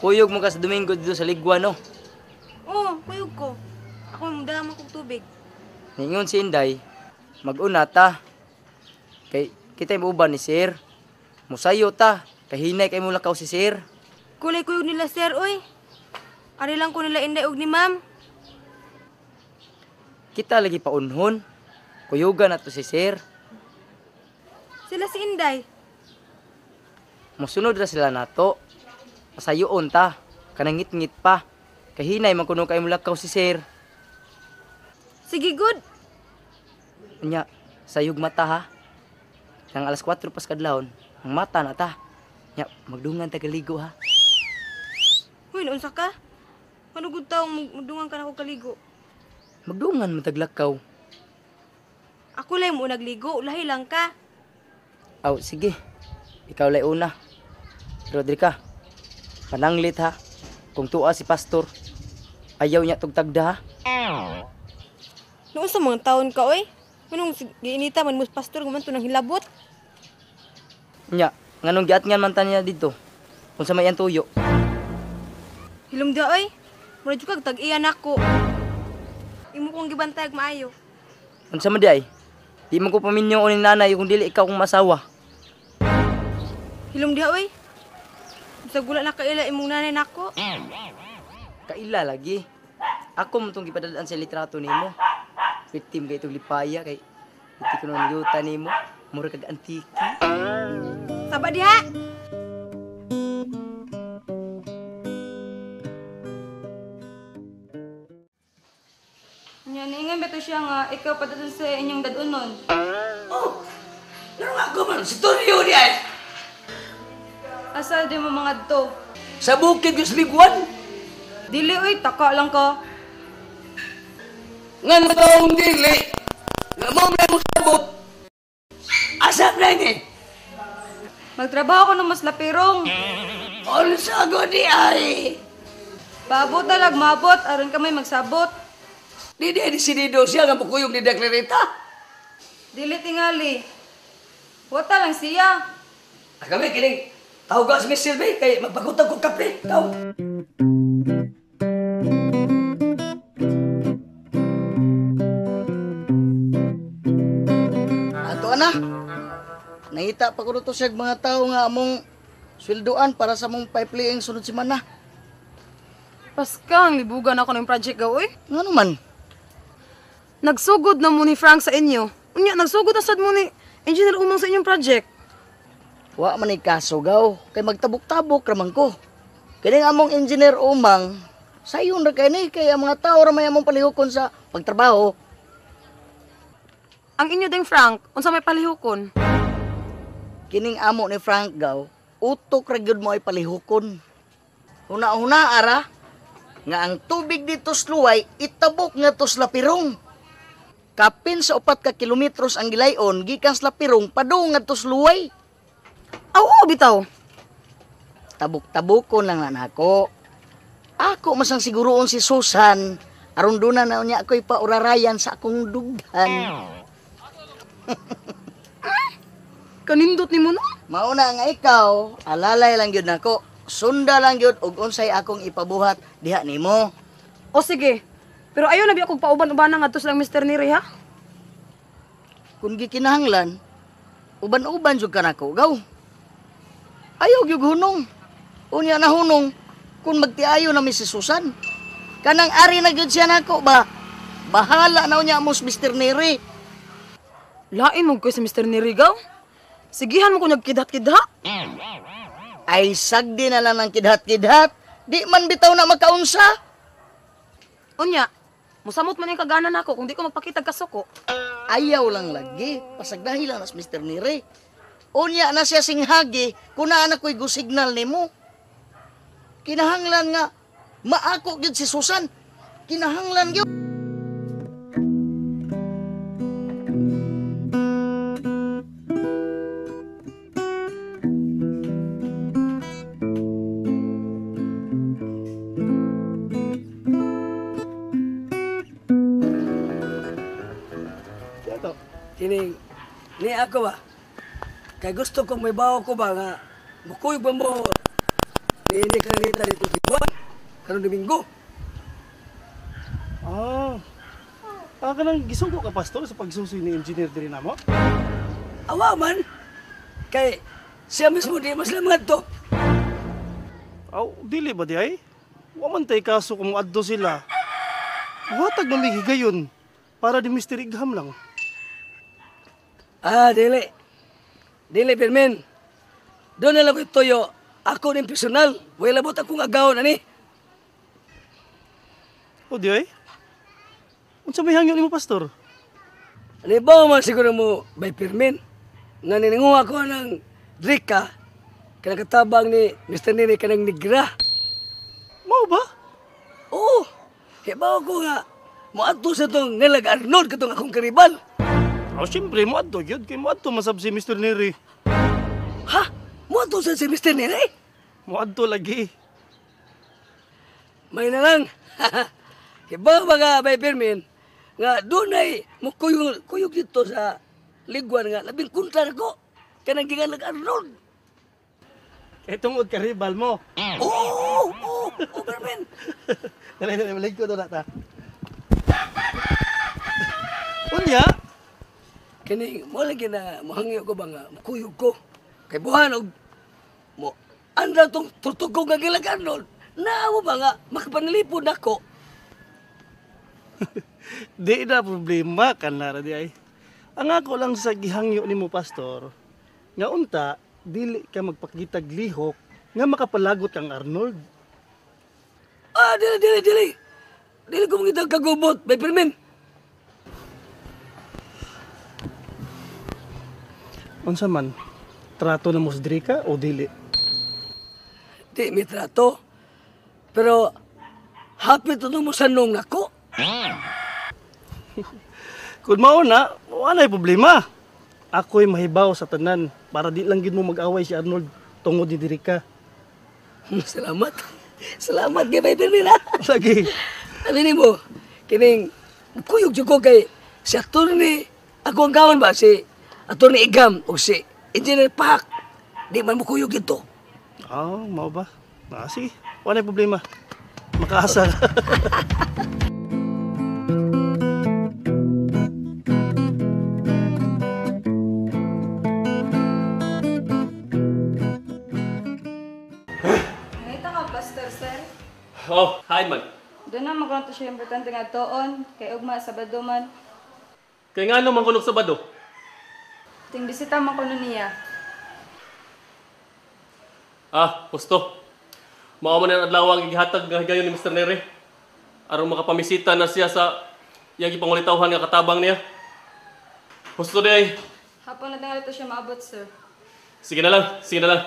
Kuyog mo ka sa Domingo dito sa Ligwa, no? Oo, kuyog ko. Ako magdala man kog tubig. Ningon si Inday, mag-una ta. Kay kita'y muuban ni Sir. Musayo ta, kay hinay kay mulakaw si Sir. Kulay kuyog nila sir, oy. Ari lang ko nila Inday og ni ma'am. Kita lagi paunhon. Kuyugan na to si Sir. Sila si Inday. Musunod ra sila nato. Pasayoon ta, kanang ngit-ngit pa. Kay hinay man kuno kay mulakaw si Sir. Sige, good. Unya, sayog mata ha. Nang alas 4 pas kadlawon, ang mata na ta. Nya, magdungan ta kaligo ha. Uy, naunsa ka? Manugod taong magdungan ka na ko kaligo. Magdungan man taglakaw. Ako lang mo nagligo, lahi lang ka. Aw, sige. Ikaw lay una. Pero diri ka. Pananglit ha. Kung tuwa si pastor, ayaw niya tugtagda ha. Noon sa mga taon ka, oy. Manong giinita man mo pastor guman to nang hilabot. Nya, nganong giatngan man ta niya dito? Kung sa may ang tuyo. Hilom da, oy. Mura jud kag tag-iya nako. Imo kong gibantay og maayo. Unsa man di ay? Di man ko paminyo ni nanay kung dili ikaw kong masawa. Hilom da, oy. Bisag wala na kaila imong nanay nako. Kaila lagi. Ako mo tong gipadadaan sa litrato nimo. Victim kay itong lipaya kay iti ko nang yuta nimo. Mura kag antiki. Saba diha. Nya, niingon ba to siya nga ikaw padadun sa inyong dadunon? Oh! Laro nga ko man, si Tonyo niya eh. Asa di mo mga to? Sa bukid yung liguan. Dili oy, taka lang ka. Nga na taong dili. Nga mo may mong sabot. Asap na ini. Magtrabaho ko ng mas lapirong. Unsa ko di ay. Paabot na lag maabot, aron ka may magsabot. Di di desidido siya nga mukuyog ni Deklarita. Dili tingali. Wata lang siya. Kami kining tawag si Miss Silvi kay magpagutang ko kape. Tawag. Ato ana. Nangita pa ko to siya mga tao nga among sweldoan para sa among pipelaying sunod semana. Paskang, libugan ako ng project gaw, oy. Ngano man? Nagsugod na mo ni Frank sa inyo. Unya, nagsugod na sad mo ni Engineer Umang sa inyong project. Wa man ni kaso gaw kay magtabok-tabok ra man ko. Kini nga among engineer Umang, sayon ra kay ni kay ang mga tao ra may among palihukon sa pagtrabaho. Ang inyo ding Frank, unsa may palihukon? Kining amo ni Frank gaw, utok ra gyud mo ay palihukon. Huna-huna ara nga ang tubig dito sa Luway itabok nga to sa Lapirong. Kapin sa 4 ka kilometros ang gilayon gikan sa Lapirong padung ngadto sa Luway. Aw, oo, bitaw. Tabok-tabokon lang na nako. Ako masang siguroon si Susan aron duna na unya ako'y paurarayan sa akong dughan. Kanindot nimo no? Mauna nga ikaw, alalay lang gyud nako. Sunda lang gyud og unsay akong ipabuhat diha nimo. O sige. Pero ayo na bi akong pauban-ubanan ngadto silang Mr. Neri ha. Kung gikinahanglan, uban-uban jud ka nako gaw. Ayaw gyud hunong. Unya na hunong kung magtiayo na mi si Susan. Kanang ari na gyud siya nako ba? Bahala na unya mo si Mr. Neri. Lain mo ko si Mr. Neri gaw. Sigihan mo ko nagkidhat-kidha. Ay sagdi na lang ng kidhat-kidhat. Di man bitaw na makaunsa. Unya, musamot man yung kagana nako kung di ko magpakitag kasuko. Ayaw lang lagi. Pasagdahi lang nas Mr. Neri. Unya na siya singhagi kung naa na ko'y gusignal nimo. Kinahanglan nga maako gyud si Susan. Kinahanglan gyud. Kining ni ako ba? Kay gusto kong may bawo ko ba nga mukuyog ba mo Hindi ka nita dito buwan. Karon Domingo. Ah. Ah, kanang gisugo ka, pastor, sa pagsusuy ni engineer diri namo? Awa man. Kay siya mismo di mas lamang to. Aw, dili ba di ay? Wa man tay kaso kung adto sila. Watag na may higayon para di Mr. Igham lang. Ah, dili. Dili, Pirmin. Doon na lang ko tuyo. Ako ning personal. Wala labot akong agawon, ani. O di ay? Unsa may hangyo nimo, pastor? Ani ba man siguro mo, bay Pirmin? Nga nininguha ko ng Drika, kanang katabang ni Mr. Nini kanang Negra. Mao ba? Oo. Hibaw ko nga, moadto sa tong nilag Arnold katong akong karibal. Oh, siyempre, moadto gyud kay moadto masab si Mr. Neri. Ha? Moadto sa si Mr. Neri? Moadto lagi. May na lang. Hibaw ba nga, bay Pirmin, nga dunay mukuyog kuyog dito sa ligwan nga labing kontra ko kanang gikan lag Arnold. Kay tungod karibal mo. Oo, oo, oo, Pirmin. Dali, dali, balik ko doon ta. Unya? Kini mo lagi na mohangyo ko ba nga mukuyog ko. Kay buhan og mo anda tong turtugog nga gilag Arnold. Naa mo ba nga makapanalipod nako? Di na problema kanara di ay. Ang ako lang sa gihangyo nimo, pastor, nga unta dili ka magpakitag lihok nga makapalagot kang Arnold. Ah, dili, dili, dili. Dili ko mangitag kagubot, bay Pirmin. Unsa man, trato na mo sa Drika o dili? Di mi trato. Pero hapit to mo sa nung nako. Kung mao na, wala problema. Ako'y mahibaw sa tanan para di lang gid mo mag-away si Arnold tungod ni Drika. Salamat. Salamat kay Bay Pirmin, ha. Lagi. Sabi nimo, kining kuyog jud ko kay si attorney, ako ang gawan ba si attorney Igam o si Engineer Pak. Di man mo kuyog dito. Ah, mao ba? Ah, sige, wala problema. Makaasa ka. Nakita ka, Pastor, sir. Oh, hi man. Doon na magkaroon to siya importante nga tuon, kay ugma, Sabado man. Kaya nga naman kunog Sabado. Ting bisita man kuno niya. Ah, gusto. Mao man ang adlaw ang gihatag nga higayon ni Mr. Neri. Aron makapamisita na siya sa iyang gipangulitawhan nga katabang niya. Gusto di ay. Hapon na tingali to siya maabot, sir. Sige na lang, sige na lang.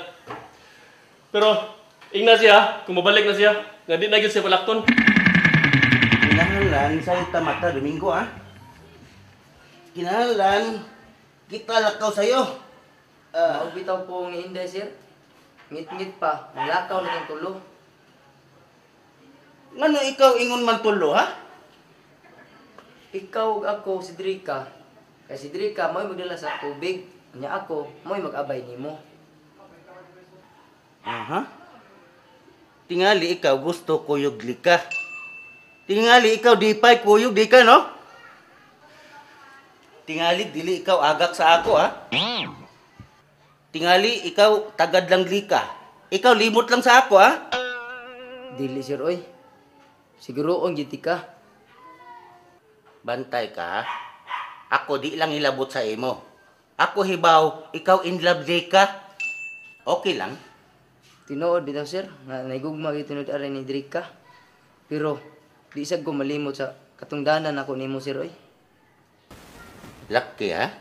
Pero ingna siya, kung mabalik na siya, nga di na gyud siya palakton. Kinahanglan sa tamata Domingo, ah. Kinahanglan kita lakaw sa'yo. Mao bitaw po ang Inday, sir. Ngit-ngit pa, malakaw na kang tulo. Ngano ikaw ingon man tulo, ha? Ikaw ug ako si Drika. Kay si Drika mo'y magdala sa tubig, nya ako mo'y mag-abay nimo. Aha. Tingali ikaw gusto kuyog lika. Tingali ikaw di pa'y kuyog di ka, no? Tingali dili ikaw agak sa ako, ha? Tingali ikaw tagad lang lika. Ikaw limot lang sa ako, ha? Dili, sir, oy. Siguroon gid ka. Bantay ka, ha? Ako di lang ilabot sa imo. Ako hibaw, ikaw in love di ka. Okay lang. Tinuod bitaw, sir, nga naigugma gyud tinuod aray ni Drika. Pero di sad ko malimot sa katungdanan ako nimo, sir, oy. Lucky, ha?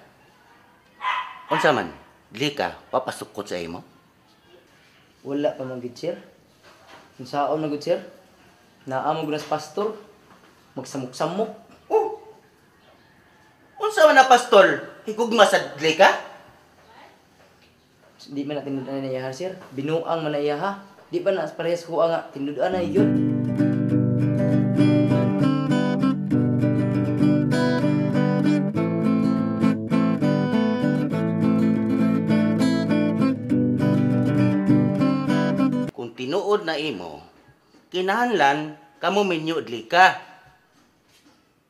Unsa man, Lika, papasukot sa imo? Wala pa man gid, sir. Unsaon na gud, sir? Naa mo gud sa pastor. Magsamok-samok. Oh. Unsa man na pastor? Higugma sa Lika? Di man na tinud-an na iya, sir. Binuang man na iya, ha? Di ba na parehas ko nga tinud-an na yun? Kung Kung tinuod na imo, kinahanglan kamo minyo dili ka.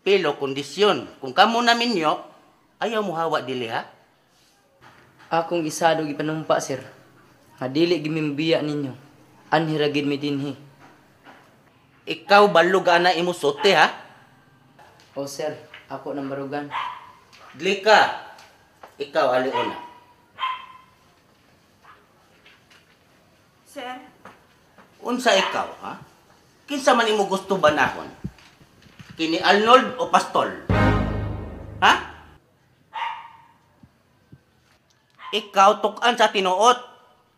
Pero kondisyon, kung kamo na minyo, ayaw mo hawa dili ha? Akong isado gipanumpa, sir. Nga dili gimimbiya ninyo. Anhi ra gid mi dinhi. Ikaw balog ana imo sote ha? O sir, ako nang barugan. Dili ka. Ikaw aliuna. Sir? Unsa ikaw ha? Kinsa man imo gusto banahon? Kini Arnold o Pastol? Ha? Ikaw tuk-an sa tinuot.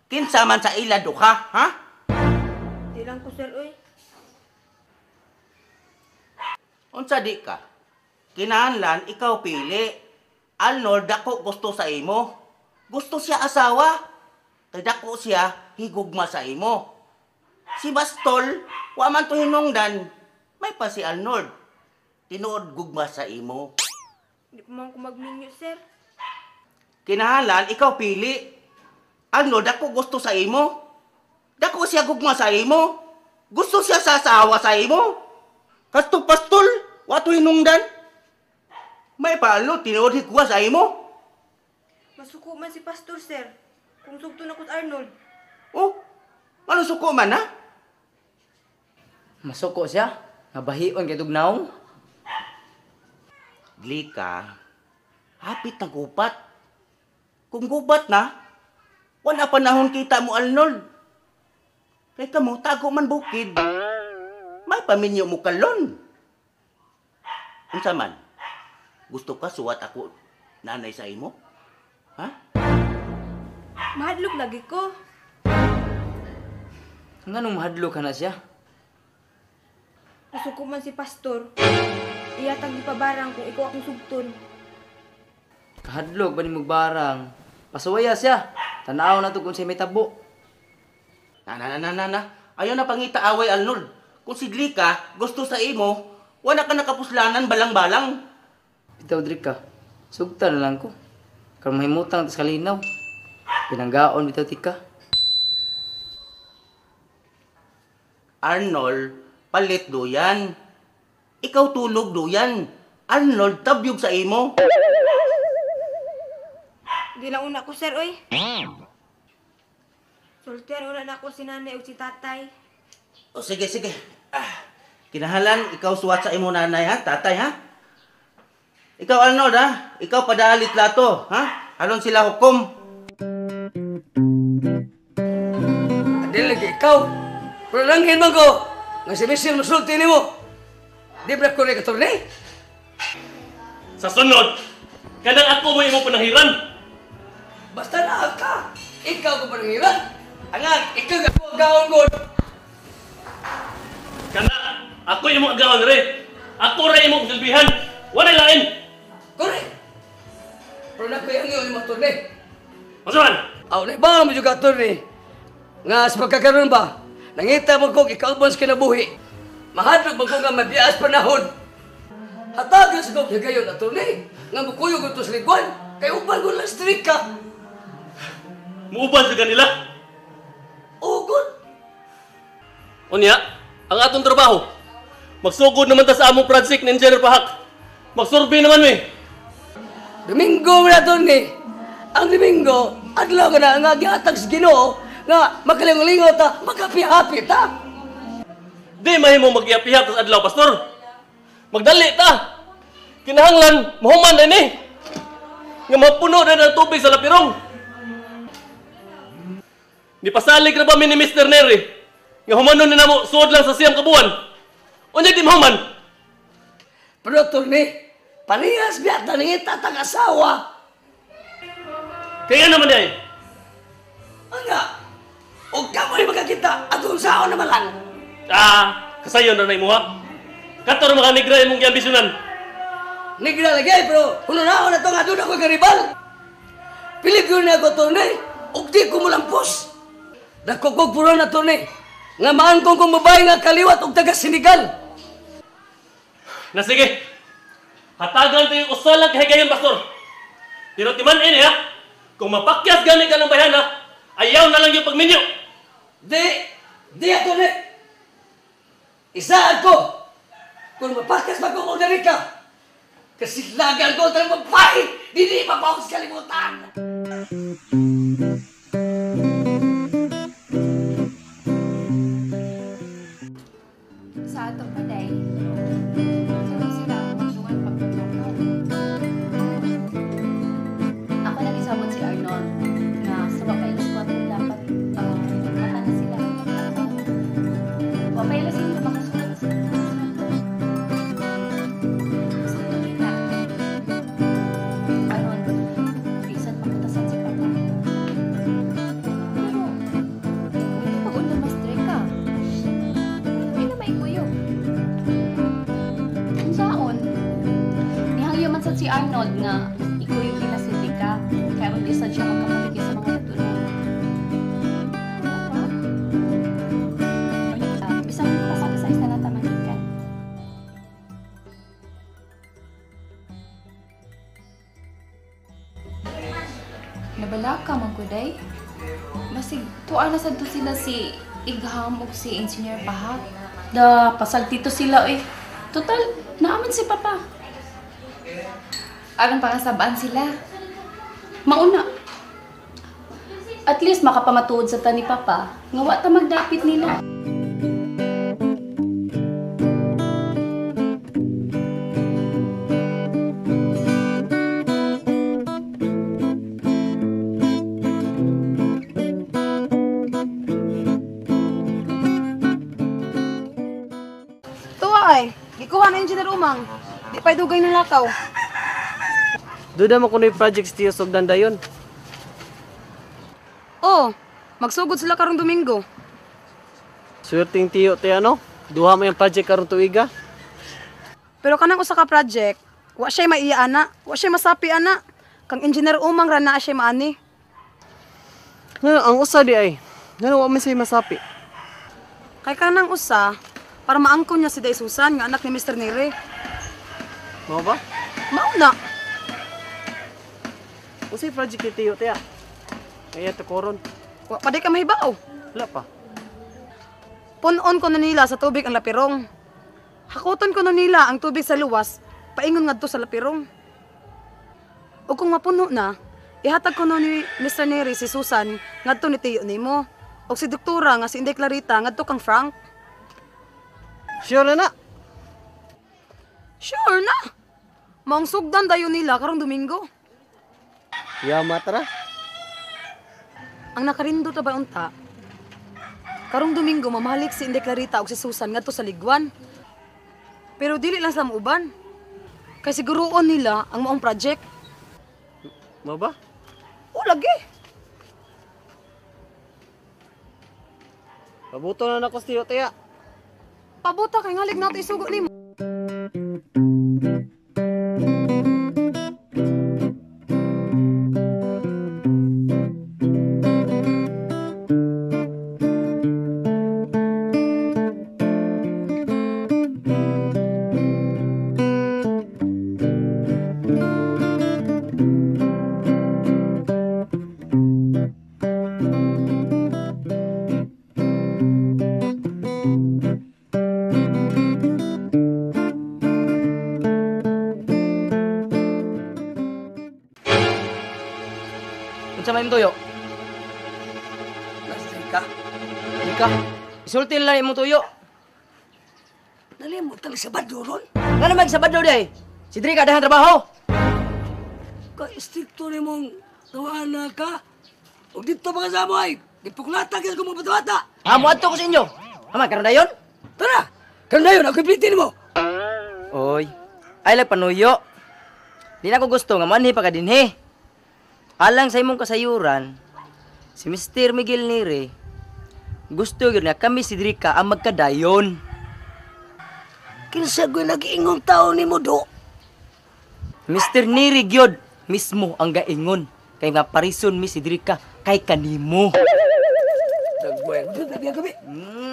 Kinsa man sa ila duha, ha? Di lang ko, sir, oy. Unsa di ka? Kinahanglan ikaw pili. Arnold dako gusto sa imo. Gusto siya asawa. Kay dako siya higugma sa imo. Si Pastol, wa man to hinungdan. May pa si Arnold. Tinuod gugma sa imo. Di pa man ko magminyo, sir. Kinahanglan ikaw pili. Arnold dako gusto sa imo. Dako siya gugma sa imo. Gusto siya sa asawa sa imo. Kasto Pastol, wa to hinungdan. May pa Arnold tinuod higugma sa imo. Masuko man si Pastor, sir. Kung sugto na ko sa Arnold. Oh, ano suko man ha? Masuko siya? Nga bahion kay tugnaong? Dili ka, hapit na gubat. Kung gubat na, wala panahon kita mo, Arnold. Kay kamo, tago man bukid. May paminyo mo kalon. Unsa man? Gusto ka suwat ako nanay sa imo? Ha? Mahadlok lagi ko. Nganong mahadlok ka na siya? Masuko man si Pastor. Iyatag di pabarang kung ikaw akong sugton. Kahadlok ba ni magbarang? Pasuwaya siya. Tanaw na to kung siya may tabo. Na na na na na. Ayaw na pangita away, Arnold. Kung sidli ka, gusto sa imo, wala ka nakapuslanan balang-balang. Bitaw diri ka. Sugtan na lang ko. Karon mahimutang tas kalinaw. Pinanggaon bitaw tika. Arnold, palit duyan. Ikaw tulog duyan. Arnold, tabyog sa imo. Di lang una ko, sir, oy. Sultian una na ako si nanay o si tatay. O sige, sige. Ah, kinahalan, ikaw suwat sa imo nanay, ha? Tatay, ha? Ikaw, Arnold, ha? Ikaw padalit lato, ha? Aron sila hukom. Adil lagi ikaw. Pero langin man ko, nga si Michelle masulti nimo. Di ba ko rin katorne? Sa sunod, kanang ako mo imong panahiran. Basta na ka, ikaw ko panahiran. Angang, ikaw ka agaon ko. Kana, ako imong agaon re. Ako ra imong silbihan. Wala lain. Correct. Pero na ko yung imong torne. Masuhan. Aw, na ba mo juga torne? Nga sa pagkakaroon ba, nangita mo ko ikauban sa kinabuhi. Mahadlok man ko nga mabias panahon. Hatagan sa kong higayon na torne. Nga mukuyog ko to sa liguan. Kay uban ko lang street ka. Muuban sa kanila? Ugod. Unya, ang atong trabaho. Magsugod naman ta sa among project ni Engineer Pahak. Magsurvey naman mi. Domingo na torne. Ang Domingo, adlaw ka na nga gihatag sa Ginoo nga makalingolingo ta, makapihapi ta. Di mahimo magyapihap sa adlaw, Pastor. Magdali ta. Kinahanglan mahuman din eh. Nga mapuno na ng tubig sa lapirong. Nipasalig na ba mi ni Mr. Neri? Nga humanon na namo suod lang sa siyam kabuan. Unya di mahuman. Pero torne, parehas biyata nangita tang asawa. Kaya naman di ay. Anga, og kamoy magkakita atong saon naman lang. Ah, kasayon na na imo ha. Kato ra mga negra imong giambisyonan. Negra lagi pero hununahon na to nga doon ako garibal. Pilig yun na ako torne, og di ko mulampos. Dako kog puro na torne, nga maangkong kong babae nga kaliwat og taga Senegal. Na sige, hatagan tayo usa lang kahigayon, Pastor. Pero timan-in ha, kung mapakyas gani ka ng bayhana, ayaw na lang yung pagminyo. Di, Di attorney! Isaan ko! Kung mapakas pa ko kung dali ka, kasilagan ko ang babae! Dili pa pa ako sa kalimutan! Sa ato pa, day. Sunod sila ang magdugan pagpagluto. Ako nag-isabot si Arnold na sa wapay alas 4 dapat mata na sila. Wapay alas 5 makasunod na sila. Sakto kita. Aron, bisan makutasan si Papa. Pero, hindi pag-una mas ka. Hindi na maikuyo. Kung saon, nihangyo man sad si Arnold nga ikuyo nila si Tika. Kaya di sad siya magkamaligi sa mga natulog. Bisan pasaka sa isa na tamangikan. Nabala ka, Magkuday. Masig, tuwa na sad to sila si Igham ug si Engineer Pahak. Da, pasag dito sila eh. Total, naaman si Papa. Aron pangasabaan sila. Mauna. At least makapamatuod sa tani Papa, nga wa ta magdapit nila. Tuwa ay, gikuha na Engineer Umang. Di pa'y dugay ng lakaw. Duda mo kuno yung project si Tio Sugdan dayon. Oh, magsugod sila karong Domingo. Swerteng Tiyo te ano? Duha mo yung project karong tuiga. Pero kanang usa ka project, wa siya maiya ana, wa siya masapi ana. Kang Engineer Umang ra naa siya maani. Ngano ang usa di ay? Ngano wa man siya masapi? Kay kanang usa, para maangkon niya si Day Susan nga anak ni Mr. Nere. Mao ba? Mao na. Usay project ni Tiyo te ah. Kaya to koron. Wa pa di ka mahibaw. Wala pa. Punon ko na nila sa tubig ang lapirong. Hakuton ko na nila ang tubig sa luwas, paingon ngadto sa lapirong. O kung mapuno na, ihatag ko na ni Mr. Neri si Susan ngadto ni Tiyo nimo. O si doktora nga si Inday Clarita ngadto kang Frank. Sure na na. Sure na. Maong sugdan dayon nila karong Domingo. Yama tara. Ang nakarindo ta ba unta? Karong Domingo mamahalik si Inday Clarita og si Susan ngadto sa Ligwan. Pero dili lang sa muuban. Kay siguroon nila ang maong project. Mao ba? O lagi. Pabuto na nako si Tiyo te ah. Pabuta kay ngalig nato isugo nimo. Unsa may imong tuyo? Ka? Ika. Isulti lang imong tuyo. Nalimot ang Sabado ron. Ngano mag Sabado day? Si Drika dahan trabaho. Ka istrikto ni mong tawaan na ka. Og dito mga sa ay, gipuklata gyud ko mga bata-bata. Ah, moadto ko sa inyo. Ama karon dayon? Tara. Karon dayon ako iplitin mo. Oy. Ay lang panuyo. Di na ko gusto nga manhi pa ka dinhi. Alang sa imong kasayuran, si Mr. Miguel Nere gusto gyud nga kami si Drika ang magkadayon. Kinsa gyud nag-ingong tao nimo do? Mr. Nere gyud mismo ang gaingon kay nga parison mi si Drika kay kanimo. Dagway, gabi gabi.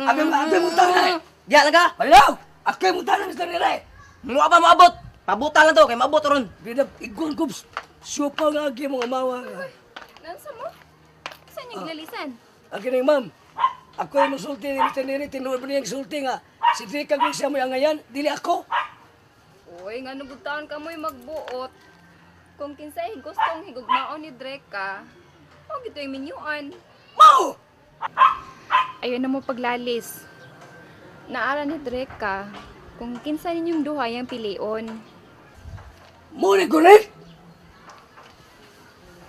Abi mo tao na. Diya lang ka. Paminaw! Ako mo tao na Mr. Nere. Mo ba moabot? Pabuta lang to kay maabot ron. Binab igon ko sopa nga agi mga mawa. Nansa mo? Saan yung glalisan? Ang kining ma'am, Ako yung musulti ni Mr. Neri, tinuod mo niyang sulti nga. Si Drika kung siya mo'y angayan, dili ako. Uy, nga nugutaon ka mo'y magbuot. Kung kinsay gustong higugmaon ni Dreka, huwag ito yung minyuan. Mao! Ayun na mo paglalis. Naara ni Dreka kung kinsa ninyong duha yung pilion. Mo ni correct?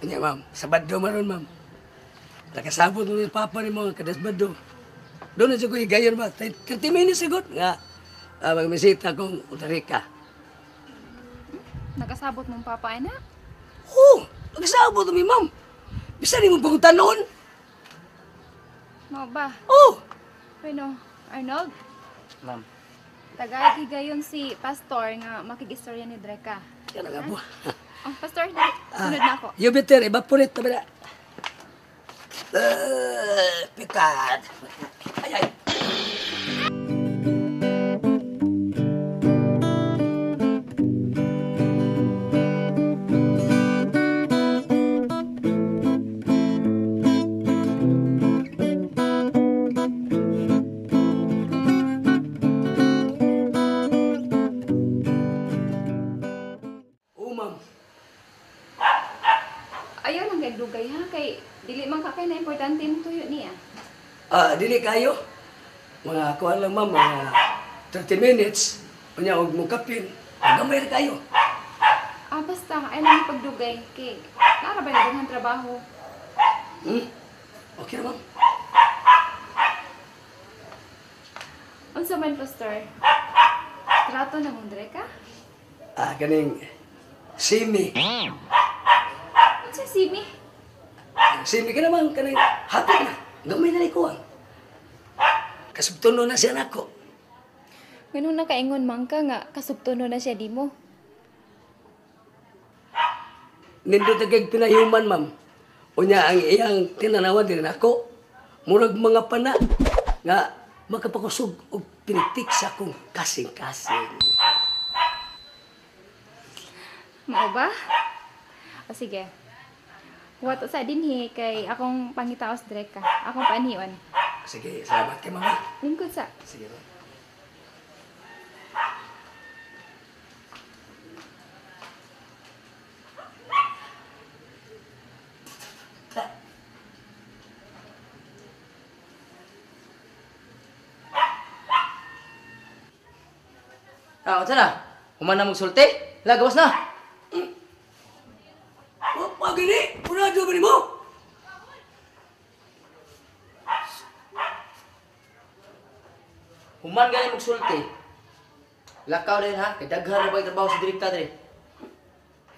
Kanya ma'am, sa Baddo maron ma'am. Nakasabot mo ni papa ni mo, kadas Baddo. Doon na siya ko higayon ba? 30 minutes sagot nga. Magmisita kong Utarika. Nakasabot mong papa, anak? Oo! Nakasabot mi ma'am. Bisa ni mo pangutanon. Mao ba? Oo! Bueno, Arnold, Ma'am. tagay higayon si Pastor nga makigistorya ni Dreka. Yan nga po. Oh, Pastor, dali. Sunod na ako. You better evaporate na ba na? Pikat. Ay, ay. Oh, ma'am. Ayaw lang kay dugay ha, kay dili man ka kay na importante imong tuyo niya. Dili kayo. Mga kuan lang ma'am, mga 30 minutes. Unya og mukapin. Gamay ra kayo. Basta ay lang pagdugay kay nara ba na trabaho. Okay ra ma'am. Unsa man Pastor? Trato na mong Dreka? Kaning simi. Unsa simi? Simi ka naman kaning happy na. Gamay na ni kuan. Kasubtuno na siya nako. Ganun nakaingon man ka nga kasubtuno na siya di mo. Nindot na kay pinahuman ma'am. Unya ang iyang tinanawan din nako. Murag mga pana nga makapakusog og pinitik sa akong kasing-kasing. Mao ba? O sige. Wato sa dinhi kay akong pangitaos Dreka. Akong paanhion. Sige, salamat kay mama. Lingkod sa. Sige ma'am. Unsa na? Human na magsulti? La, gawas na. Wa gani, purado ba nimo? Human gani magsulti. Lakaw din ha, kay daghan ra ba trabaho sa direkta dre.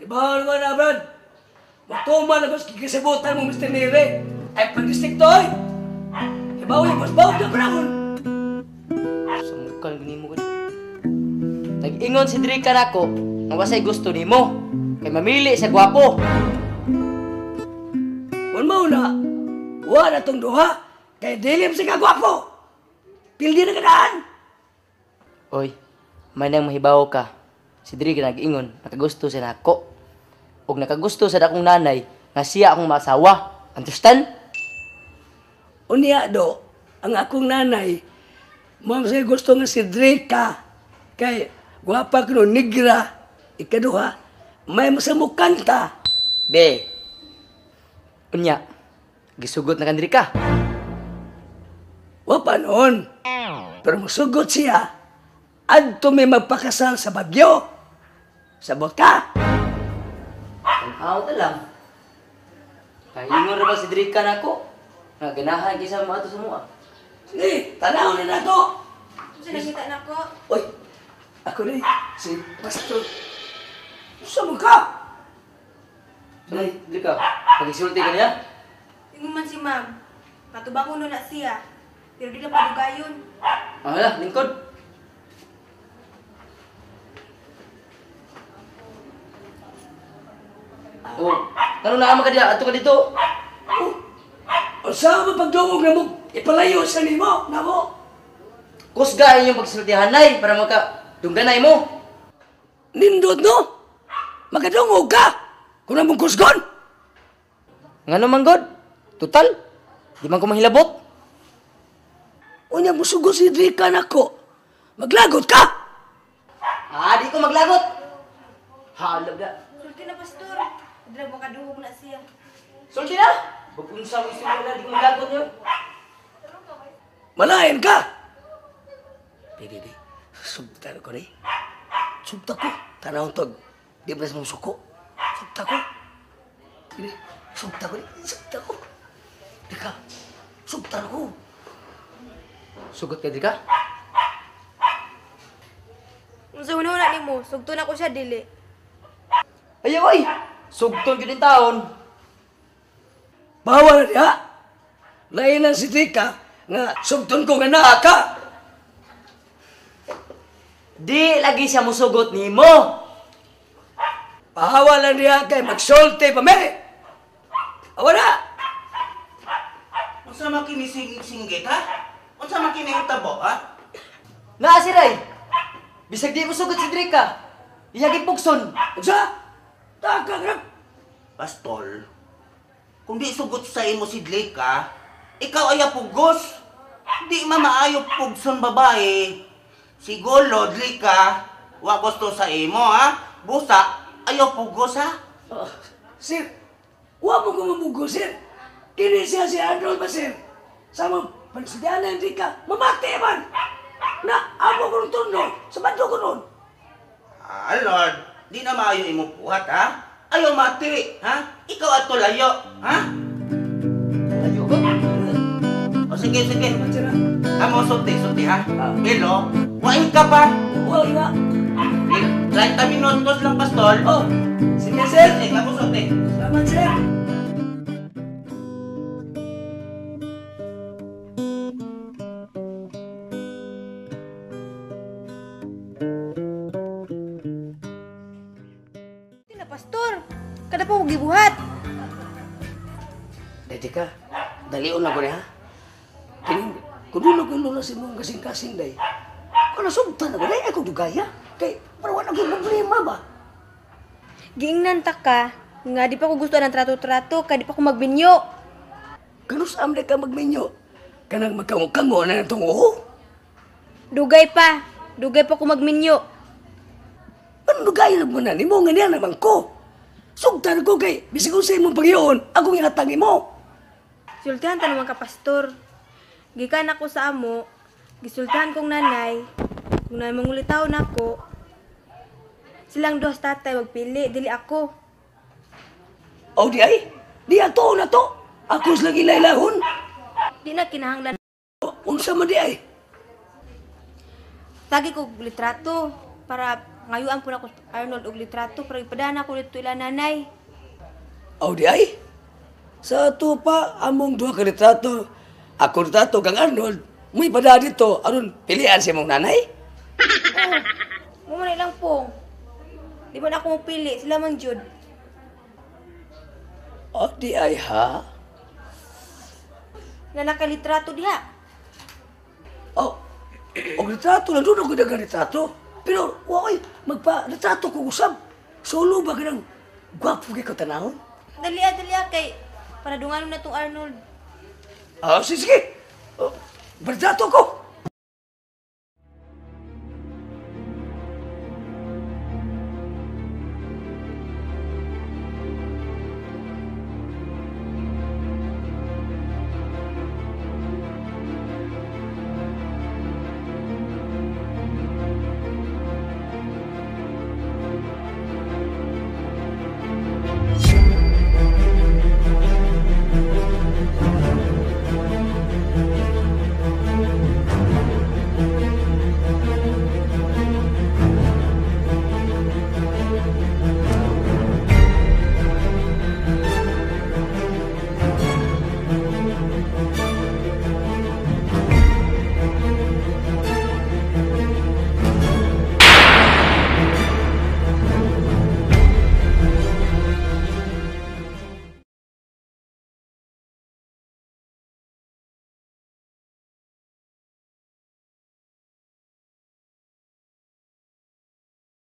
Ibahal ba na, Brad? Matuman na mas kikisibutan mo, Mr. Nere. Ay, pag-distrikto, ay! Ibaw yung mas bawag na panahon! Sa mukha ng mo, gani. Nag-ingon si Drika nako, ang wasay gusto nimo. Kay mamili sa gwapo. Kung mauna, wala tong duha, kay dilim sa kagwapo. Pildi na kadaan! Oy, may nang mahibaw ka. Si Drika nag-ingon, nakagusto siya nako. Og nakagusto sa dakong nanay, nga siya akong maasawa. Understand? Unya do, ang akong nanay, ma'am siya gusto nga si Drika. Kay gwapa kuno negra, ikaduha, may masamukanta. Be, unya, gisugot na kan Drika. Wa pa noon. Pero musugot siya, adto may magpakasal sa Bagyo. Sabot ka. Tanaw ta lang. Kaingon ra ba si Drika nako? Nga ganahan kaysa mo ato sa mua. Sige, tanaw na nato. Unsa nakita nako? Oy, ako ni si Pastor. Unsa man ka? Nay, Drika, pagisulti ka niya? Ingon man si ma'am. Matubangon na siya. Pero di lang padugayon. Hala, lingkod. Oh, tanong na ama ka diya, ato ka dito. Oh, unsa man pagdungog namo ipalayo sa nimo, namo. Kusga inyong pagsultihan nay para maka dungganay mo. Nindot no? Makadungog ka kung among kusgon. Ngano man god? Total, di man ko mahilabot. Unya musugot si Drika nako. Maglagot ka? Ah, di ko maglagot. Halab da. Sulti na, Pastor. Dira makaduhog na siya. Sulti na? Bagunsa mo istorya na, di ko maglagot niyo. Malain ka! Di, di, di. Sugta ko ni. Sugta ko. Tanawon tog. Di ba na suko? Sugta ko. Di, sugta ko ni. Sugta ko. Di ka. Sugta ko. Sugot ka, di ka? Unsa hunahuna nimo, sugton ako siya dili. Ayaw ay! Sugton gyud taon. Bawal na diha. Lain na si Drika nga sugton ko nga naa ka. Di lagi siya musugot nimo. Bawal na diha kay magsulti pa me. Awa na. Unsa man kini singgit ha? Unsa man kini tabo ha? Naa si Ray. Bisag di musugot si Drika. Iya gipugson. Unsa? Taka grab. Pastol, kung di sugot sa imo si Drika, ikaw ay pugos. Di ma maayo pugson babae. Siguro Drika, wa gusto sa imo ha. Busa ayaw pugos ha. Sir, wa mo ko mamugos sir. Kini siya si Arnold ba sir? Sama pansidiana Drika, mamati man. Na amo ko ng turno, sa bando ko nun. Ah, Lord, di na maayo imo buhat ha. Ayaw mati, ha? Ikaw ato layo, ha? Layo ko? O sige, sige. Amo, sulti, sulti, ha? Pero, wain ka pa. Wain ka. 30 minutos lang, Pastol. Oh, sige, sir. Sige, amo, sulti. Salamat, sir. Pastor, kada po gibuhat. Dati ka, dalion na ko niya. Kining, kudulo-kudulo na si mong kasing-kasing day. Kung nasugtan ako, day ako dugaya. Kay, para wala akong problema ba? Giingnan ta ka, nga di pa ko gusto ng trato-trato, kay di pa ko magbinyo. Kanus amde ka magbinyo? Kanang magkango-kango na itong uho? Dugay pa ko magminyo. Ano dugay na mo na? Nimo nga niya naman ko. Sugtan ko kay, bisag sa imong pagyoon, akong ihatag mo. Sultihan ta naman ka, Pastor. Gikan ako sa amo, gisultihan kong nanay, kung nay mangulitaw nako. Silang dos tatay magpili, dili ako. Oh, di ay, di ato na to. Ako sila gilaylahon. Di na kinahanglan. Unsa man di ay? Tagi ko litrato para ngayuan po na ko Arnold og litrato para ipadana ko dito ila nanay. Oh, di ay. Sa ato pa among duha ka litrato, ako litrato kang Arnold, muy pada dito aron pilian si imong nanay. Oh, mo man ilang pong. Di man ako mopili, sila man jud. Oh, di ay ha. Na nakalitrato diha. Oh, og litrato lang doon ako dagang litrato. Pero wa oy, magpa-litrato ko usab. Solo ba kanang gwapo kay ko tanawon? Dali ah, dali ah, kay para dunganon na tong Arnold. Ah, sige, sige. Oh, litrato ko.